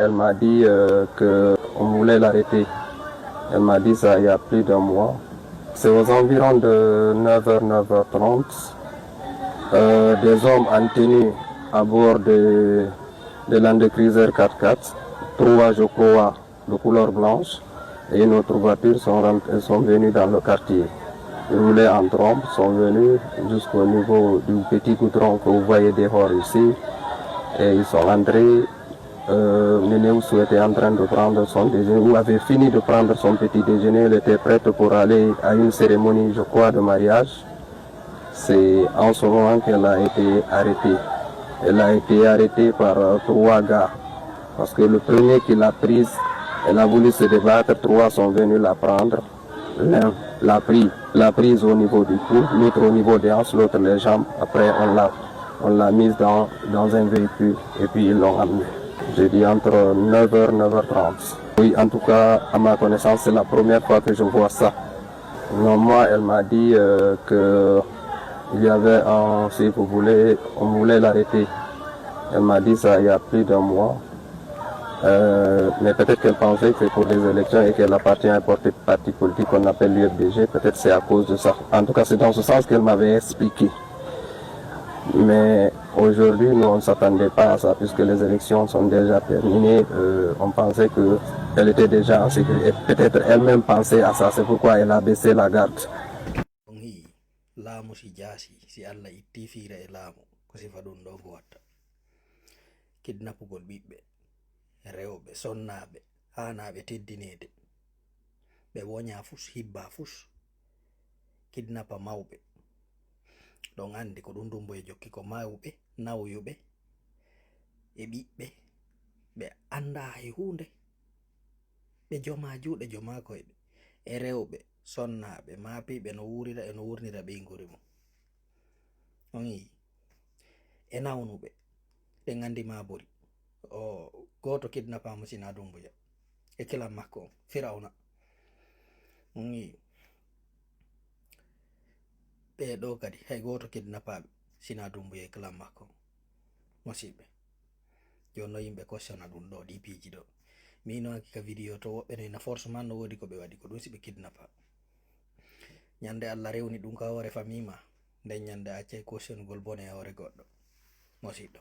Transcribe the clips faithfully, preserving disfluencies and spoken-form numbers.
Elle m'a dit euh, que on voulait l'arrêter. Elle m'a dit ça il y a plus d'un mois. C'est aux environs de neuf heures, neuf heures trente. Euh, des hommes en tenue à bord de, de Land Cruiser quatre quatre, trois je crois, de couleur blanche, et une autre voiture sont, rent- sont venus dans le quartier. Ils roulaient en trombe, sont venus jusqu'au niveau du petit goudron que vous voyez dehors ici, et ils sont entrés euh, Néné Oussou était en train de prendre son déjeuner, ou avait fini de prendre son petit déjeuner, elle était prête pour aller à une cérémonie, je crois, de mariage. C'est en ce moment qu'elle a été arrêtée. Elle a été arrêtée par euh, trois gars. Parce que le premier qui l'a prise, elle a voulu se débattre, trois sont venus la prendre. L'un l'a pris, l'a prise au niveau du cou, l'autre au niveau des hanches, l'autre les jambes. Après, on l'a, on l'a mise dans, dans un véhicule et puis ils l'ont amenée. J'ai dit entre neuf heures, neuf heures trente. Oui, en tout cas, à ma connaissance, c'est la première fois que je vois ça. Non, moi, elle m'a dit euh, que il y avait un, si vous voulez, on voulait l'arrêter. Elle m'a dit ça il y a plus d'un mois. Euh, mais peut-être qu'elle pensait que c'est pour les élections et qu'elle appartient à un parti, parti politique qu'on appelle l'U F D G. Peut-être c'est à cause de ça. En tout cas, c'est dans ce sens qu'elle m'avait expliqué. Mais aujourd'hui, nous, on ne s'attendait pas à ça, puisque les élections sont déjà terminées. Euh, on pensait qu'elle était déjà en sécurité. Et peut-être elle-même pensait à ça. C'est pourquoi elle a baissé la garde. On hi'i, laamu si jaasi, si Alla ittii fiira e laamu, ko sifa ɗun ɗoo ngu watta. Kidnapugol ɓiɓɓe, rewɓe, sonnaaɓe, haanaa ɓe teddineede. Ɓe woñaa fus, hibbaa fus. Kidnapa mawɓe. Ɗon anndi ko ɗun Dumbuya jokki ko mawɓe, nawyuɓe, e ɓiɓɓe, ɓe anndaa hay huunde. Ɓe jomaa juuɗe, jomaa koyɗe. E rewɓe, sonnaaɓe, maapiiɓe no wuurira e no wurnira ɓeynguure mun. On yi'i? E nawnuɓe, ɗen anndi maa bori. O gooto kidnapaama sinaa Dumbuya. E kilan makko on, Firawna. On yi'i? Ɓee ɗoo kadi, hay gooto kidnapaaɓe sinaa Dumbuya e kilan makko on. Musiɓɓe. Jooni no yimɓe kosiyona ɗun ɗoo, ɗii piiji ɗoo. Miino haqqi ka video to woɓɓe no ina force man no woodi ko ɓe waɗi ko ɗun si ɓe kidnapa. Ñande Alla rewni ɗun ka hoore famii maa, nden ñande a accay kosiyonugol bone e hoore goɗɗo. Mosiɗɗo.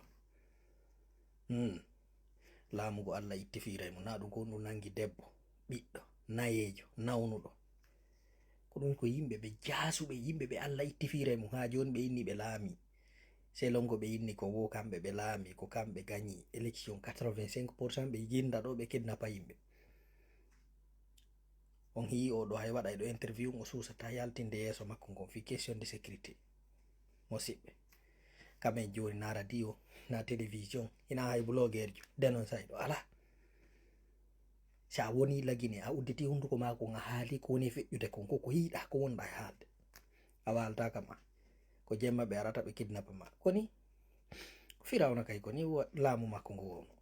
Hmm. Laamu ngu Alla itti fiira e mun, naa ɗun ko ɗun nangi debbo, ɓiɗɗo, nayeejo, nawnuɗo. Ko ɗun ko yimɓe ɓe jaasuɓe, yimɓe ɓe Alla itti fiira e mun, haa jooni ɓe inni ɓe laamii. Selon ko ɓe inni ko wo kamɓe ɓe laamii, ko kamɓe gañi élection quatre-vingt-cinq pour cent ɓe jinda ɗoo ɓe kidnapa yimɓe. On hi'i oo ɗoo hay waɗay ɗoo interview o suusata yaltinde yeeso makko ngon fii question de sécurité. Mosiɓɓe. Kamen jooni naa radio, naa télévision, hinaa hay blogueurjo, dénoncay ɗoo, alaa. Si a wonii Lagine, a udditii hunduko maa kon, a haalii ko woni e feƴƴude kon, ko ko yiɗaa, ko wonɗaa e haalde. A waaltaaka maa. Ko jemma ɓe arata ɓe kidnapa maa. Ko nii? Ko Firawna kay ko nii wo-, laamu makko ngu wonoo.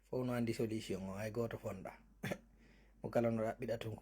Fow no anndi solution on, hay gooto fondaa. Mo kala no ɗaɓɓiɗa tun